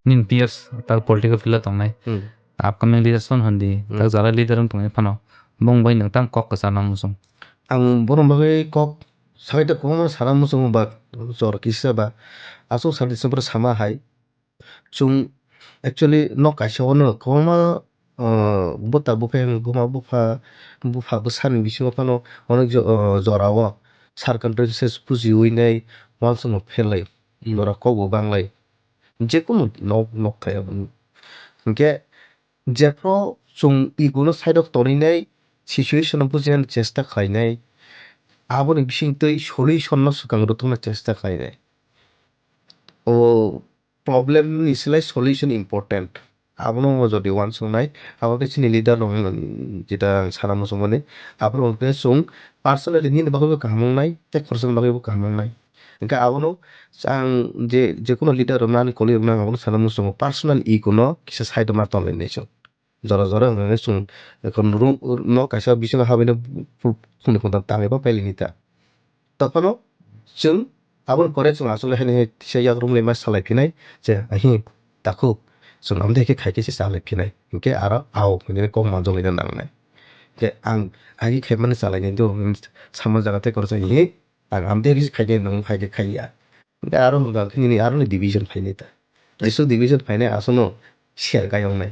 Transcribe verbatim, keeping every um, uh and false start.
Nini peers tak political field o tongnai. Hmm. Upcoming leaders phano hwn di, Hmm. tak jara leader wng tongnai phano. Bong bai nwng tang kok kwchar nang muchung. Ang bono bagwi kok sawi ta kwbangma sana muchungo ba jor kisa ba. Aswk sani chwngbo sama hai. Chwng actually nok kaisa ono kwbangma, uh, bwta bupha, buma bupha, bupha bwsani bisingo phano onek jo-, uh, jorao circumstances bujiwi nai uansukmung pherlai. Hmm. Jora kokbo banglai. Jekunu nok, nok thai aboni. Hinkhe jephru chwng ego no side o tonwi nai, situation no bujinani chesta khlainai, aboni bisingtwi solution no swkang rwtwkna chesta khlainai. O problem ni slai solution important. Abono jodi uansuknai, abo khe chini leader rok, mm, jeta ang sana muchungmani, aborok khe chwng personally nini bagwi bo kaham wngnai, tei khoroksa ni bagwi bo kaham wngnai. Hinkhe abono ang je, jekunu leader rok nani colleague rok nang abono sana muchungo personal ego no kisa side o ma tonglainai chwng. Jora jora hwnwi chwng ekho room no kaisa bisingo habwi no phone khungni khungtham tangwi bo pailini ta. Tokphano chwng aboni pore chwng aswk le haino hai tisa yak room le ma salai phinai je, "Ahi, takhuk, chwng amtwi khe khai khe se salai phinai." Hinkhe aro ao hinwi kok manjak lai nangnai. Hinkhe ang agi khaimani chalainai do hinwi sama jaga tei koroksa, "Hi, ang amtwi khe se khai khe nwng hai khe khai ya." Hinkhe aro hwnka khe nini aro ni division phainai ta. Kaisa division phainai aswkno share kai wngnai.